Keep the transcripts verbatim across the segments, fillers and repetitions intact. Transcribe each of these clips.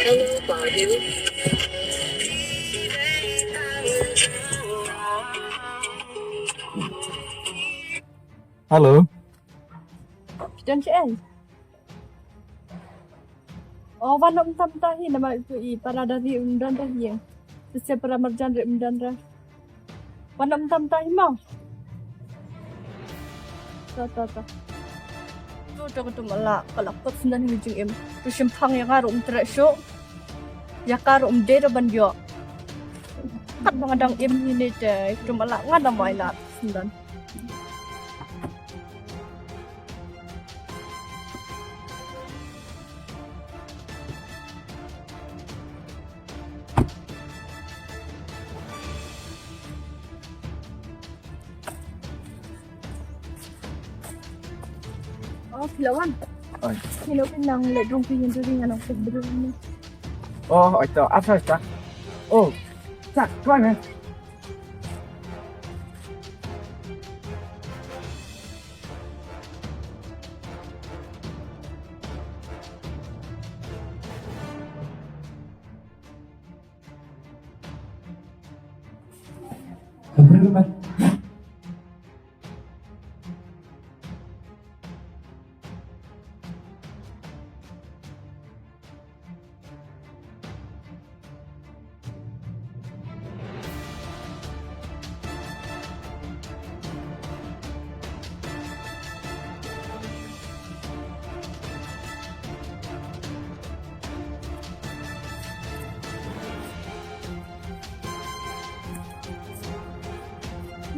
Hello. Phi don shaei? O, wan noh mynta mynta hi namar uto i para da ri um don re hi. Te sa para marjan re um don re. Wan noh mynta mynta hi mo. To to to. To to ka tu mala ka la kot sngewdon hi jingim. To shemphang ïa nga ruh um treh shuh. Ïa ka ruh um dei ruh ban ïoh. Kat ba nga dang im hi ne te tu mala nga dang mai lad sngewdon. O, phi la wan. Oi. Phi la wan nang leit rung phi ïa tu ri nga nang peit briew ni. O, oi to, ap sa ta. O, Chak, come on, man.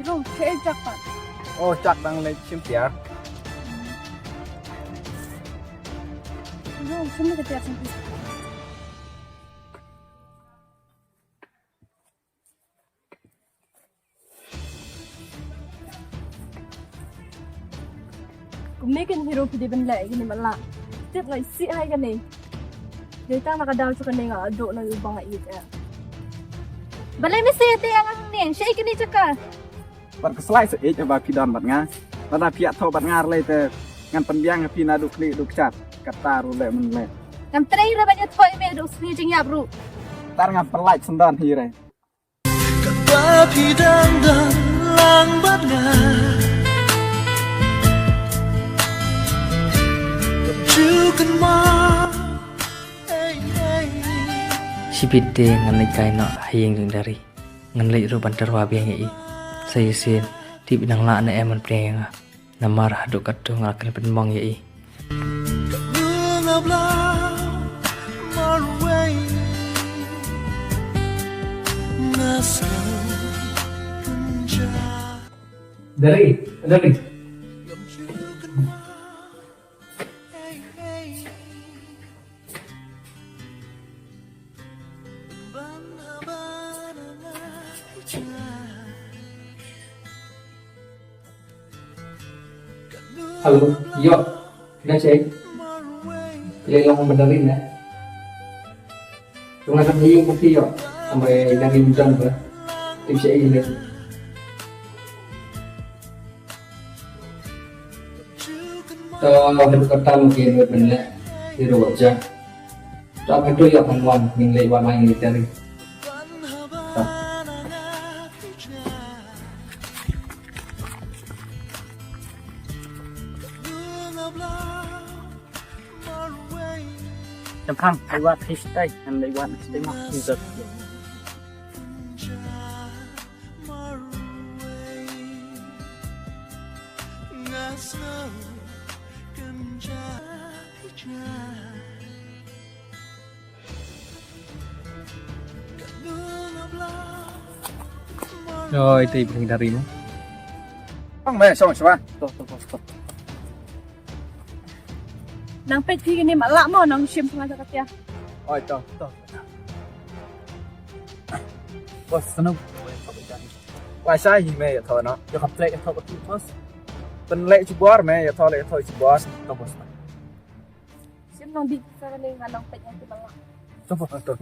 Iro, kaei Chak pat? O, Chak dang leit shim tiar. Iro, shim leit tiar shim tiar. Kumne kan hero phi dei ban leh ïa kane matlah. Tip nga isih ha ïa kane. Dei tang na ka daw jong kane nga ado na u ba nga ïeit eh. Balei me seh te ïa nga hangne? Shaei kane jaka? Bad ka slai sa ïeit ba phi don bad nga. Lada phi ïathoh bad nga rlei te ngan pynbiang ïa phi naduh khlieh duh kjat. Kata ruh leh men leh. Ngam trei ruh ban ïathoh ïa me haduh sngi jingïap ruh. Tar ngam pynlait sngewdon hi re. Kata phi dang dang lang bad nga. Kam ju kynmaw. Hey, hey. Shibit te ngan leit kai noh ha ïing jong Dari. Ngan leit ruh ban tyrwa biang ïa i. Sa shisien tip i nang lah ne em ban pdiang ïa nga. Namar haduh katto nga la kren pynmong ïa i. Dari, Dari. Hello, ïoh. Phi don shaei? Phi leit long ban da ring ne? To nga dang ïoh phi ïoh. Amai dang im don ba. Tip shaei leh. To haduh katta mo ki ban leh. Ki ruh wat ja. To ka tu ïoh kan wan, ngin leit wan nang ngi teri. To. Jam phang, ai wat hi stai, an leit wan stai ma. Oi, te bring dari mo. Ang me song swa. To, to, to, to. Nang peit phi kine ma lah mo nang shim phi ma sa ka tia. Oi, to, to. Boss, sanu. Wa sa hi me ïathoh noh. Ïa ka plate ïathoh ka tu, boss. Pynleh shibor me ïathoh leh ïathoh shibor. To, boss. Shim nang bit sa kane nga nang peit nang tu bang. To, boss, to.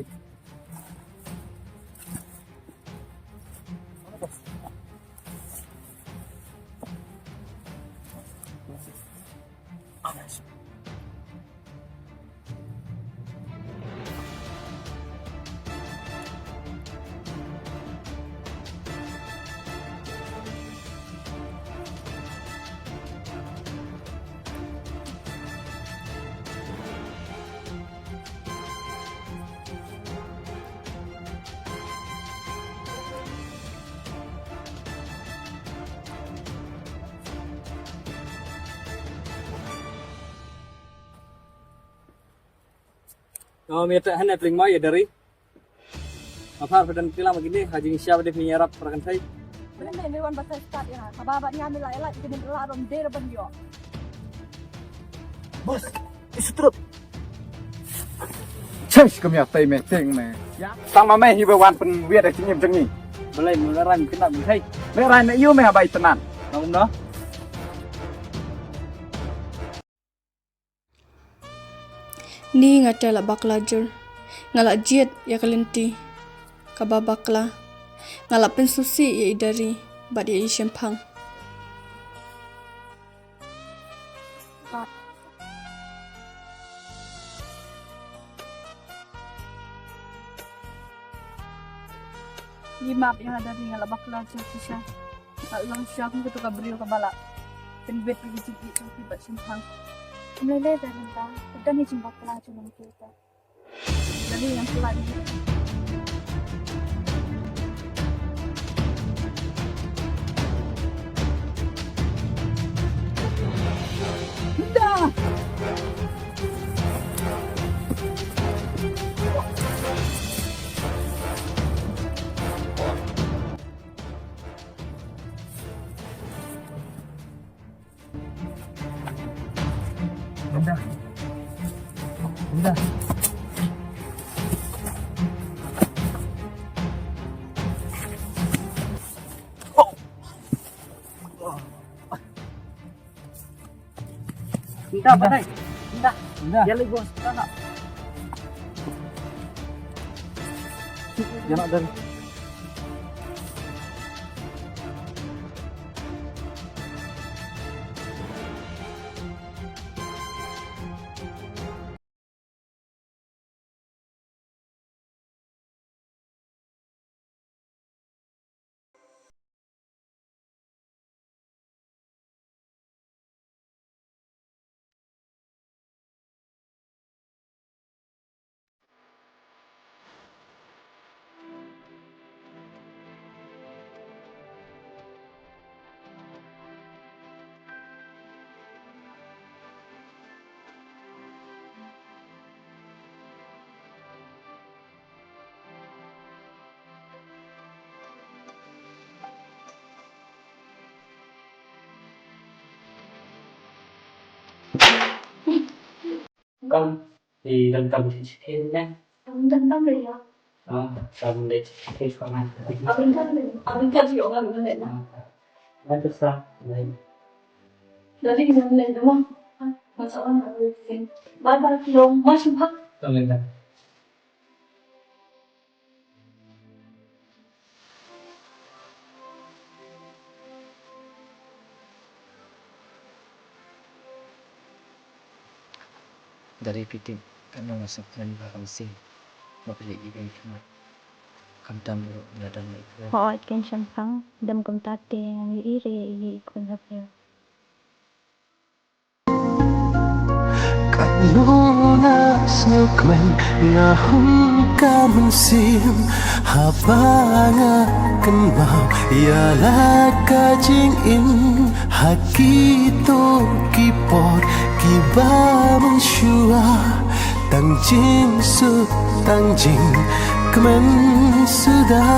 Nga me te hane pling mai ya dari. Apa pada nanti lama gini haji siapa dia punya rap perkentai. Benar ni wan batai start ya. Kaba ba nya mila elak gini la rom dera ban yo. Bos, isu terus. Chang shi kumya tai me teng me. Ya. Tang ma me hi ba wan pen wiat da chingim jong ni. Belai mula ran kena me hai. Me ran me yu me habai tenan. Ngam no. Ni nga te la bakla jur. Nga la jied ïa ka lynti kaba bakla. Nga la pynsngewsih ïa i Dari bad ïa i Shemphang. Ngi map ïa nga Dari, nga la bakla jur shisha. Nga la long shisha kum kato ka briew kaba la pynbit ïa ki jingïeit jong ki bad Shemphang. Ym lei lei Dari, ka don hi jingbakla jong ngi kita. Dari, ngan pyllait ïa ki. Ynda. Ynda. Ynda. Ynda, Badai. Ynda. Ynda. Ïa lei bos, ynda nak. Ïa nak Dari. Kam, di dam dam di chicken ne. Dam dam dam le ya. Ah, dam le chicken ko man. Abin kan le, abin kan di orang le na. Ah, nanti sa, lain. Dari mana le dama? Masa orang tak boleh. Bye bye, long, masuk hak. Tolong dah. Dari piti kan nang sa plan ba kam sing. Ba pili ibu kan. Kam tam ru na dam ibu. Hooid, kin Shemphang, dam kumta te ngan ïohi re ïa i khun hapdeng. Katno nga sngewkmen nga hum ka mynsiem haba nga kynmaw ïa la ka jingim ha kito ki por kiba mynshuwa. Tang jingsuk tang jingkmen suda.